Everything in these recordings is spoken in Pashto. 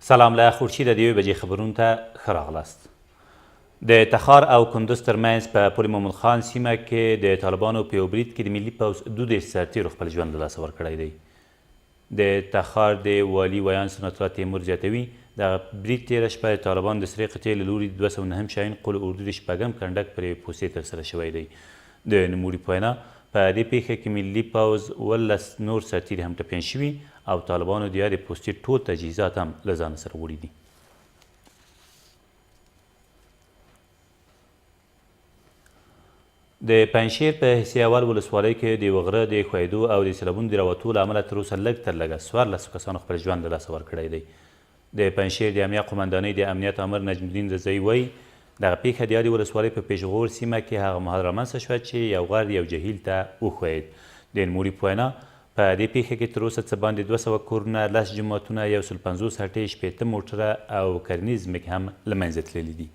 سلام له خورشیده د یوې بجې خبرونو ته ښه راغلاست. د تخار او کندز ترمنځ په پل مومن خان سیمه کې د طالبانو په یو برید کې د ملي پوځ 32 سرتیرو خپل ژوند له لاسه ورکړی دی. د تخار د والي ویاند سنت الله تیمور زیاتوي، دغه برید تېره شپه د طالبانو د سرې قطعې له لوري د 209 شاهین قول اردو د شپږم کنډک پر یوې پوستې ترسره شوی دی. د نوموړي په وینا، په دې پېښه کې ملي پوځ 17 نور سرتېري هم ټپیان شوي او طالبانو د یادې پوستې ټول تجهیزات هم له ځانه سره وړي دي. د پنجشېر په حصه اول ولسوالۍ کې د یوه غره د ښویېدو او د سېلابونو د راوتو له امله تر اوسه لږ تر لږه 14 کسانو خپل ژوند له لاسه ورکړی دی. د پنجشېر د امنیه قومندانۍ د امنیت آمر نجم الدین رضايي وايي، دغه پېښه د یادې ولسوالۍ په پېشغور سیمه کې هغه مهال رامنځته شوه چې یو غر یو جهیل ته وښویېد. د نوموړي په وینا، په دې پېښه کې تر اوسه څه باندې 200 کورونه، لس جوماتونه، 150 هټۍ، 60 موټره او کرنیزې ځمکې هم له منځه تللي دي.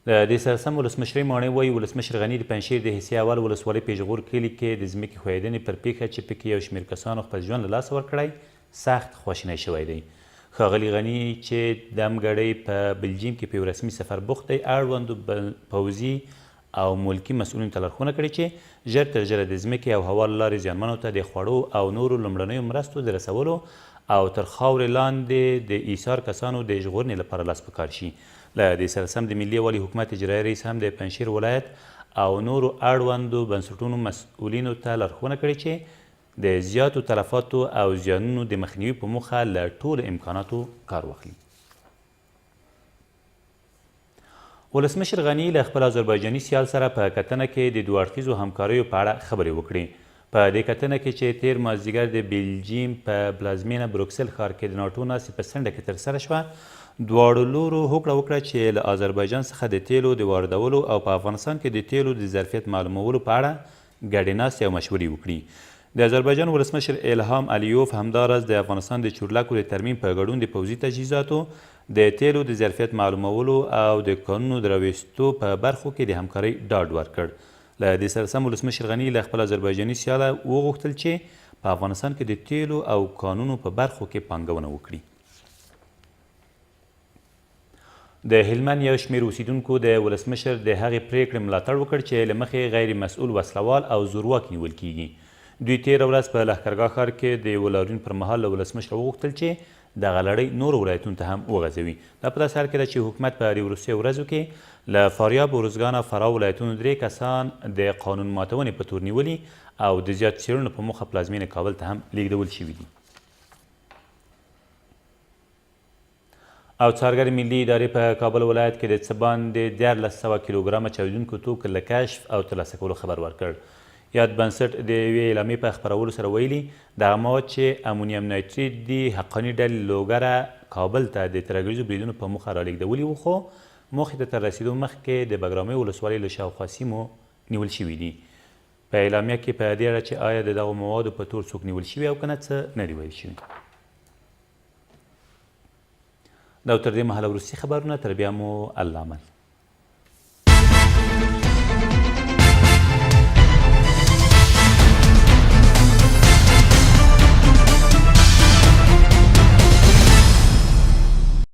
له دې سره سم ولسمشرۍ ماڼۍ وايي، ولسمشر غني د پنجشېر د حصې اول ولسوالۍ پېشغور کلي کې د ځمکې ښویېدنې پر پېښه چې پکې یو شمېر کسانو خپل ژوند له لاسه ورکړی، سخت خواشینی شوی دی. ښاغلي غني چې دم ګړۍ په بلجیم کې په یو رسمي سفر بوخت دی، اړوندو پوځي او ملکي مسؤلینو ته لارښونه کړې چې ژر تر ژره د ځمکې او هوا له لارې زیانمنو ته د خوړو او نورو لومړنیو مرستو د رسولو او تر خاورې لاندې د ایسار کسانو د ژغورنې لپاره لاس په کار شي. له دې سره سم د ملي یووالي حکومت اجرایي رئیس هم د پنجشېر ولایت او نورو اړوندو بنسټونو مسؤلینو ته لارښونه کړې چې د زیاتو تلفاتو او زیانونو د مخنیوي په موخه له ټولو امکاناتو کار واخلي. ولسمشر غني له خپل آذربایجاني سیال سره په کتنه کې د دوه اړخیزو همکاریو په اړه خبرې وکړې. په دې کتنه کې چې تېر مازدیګر د بلجیم په پلازمېنه بروکسل ښار کې د ناټو ناستې په څنډه کې ترسره شوه، دواړو لورو هوکړه وکړه چې له آذربایجان څخه د تېلو د واردولو او په افغانستان کې د تېلو د ظرفیت معلومولو په اړه ګډې ناستې او مشورې وکړي. د اذربایجان ولسمشر الهام علیوف همداراز د افغانستان د چورلکو د ترمیم په ګډون د پوځي تجهیزاتو، د تېلو د ظرفیت معلومولو او د کانونو د راویستو په برخو کې د همکارۍ ډاډ ورکړ. له دې سره سم ولسمشر غني له خپل اذربایجاني سیاله وغوښتل چې په افغانستان کې د تېلو او کانونو په برخو کې پانګونه وکړي. د هلمند یو شمېر اوسېدونکو د ولسمشر د هغې پرېکړې ملاتړ وکړ چې له مخې یې غیر مسؤل وسلهوال او زورواکي نیول کېږي. دوی تېره ورځ په لښکرګاه ښار کې د یوه لاریون پر مهال له ولسمشره وغوښتل چې دغه لړۍ نورو ولایتونو ته هم وغځوي. دا په داسې حال کې ده چې حکومت په دې وروستیو ورځو کې له فاریاب، ارزګان او فراه ولایتونو درې کسان د قانون ماتونې په تور نیولي او د زیاتو څېړنو په موخه پلازمېنې کابل ته هم لېږدول شوي دي. او څارګرې ملي ادارې په کابل ولایت کې د څه باندې 1300 کیلوګرامه چاودېدونکو توکو له کشف او ترلاسه کولو خبر ورکړ. یاد بنسټ د یوې اعلامیې په خپرولو سره ویلي، دغه مواد چې امونیم نایټریټ دي، حقاني ډلې لوګره کابل ته د ترهګریزو بریدونو په موخه رالېږدولي وو، خو موخې ته تر رسېدو مخکې د بګرامیو ولسوالۍ له شاوخوا سیمو نیول شوي دي. په اعلامیه کې په دې اړه چې آیا د دغو موادو په تور څوک نیول شوي او که نه څه نه دي ویل شوي. دا تر دې مهاله وروستي خبرونه، تر بیا مو الله مل.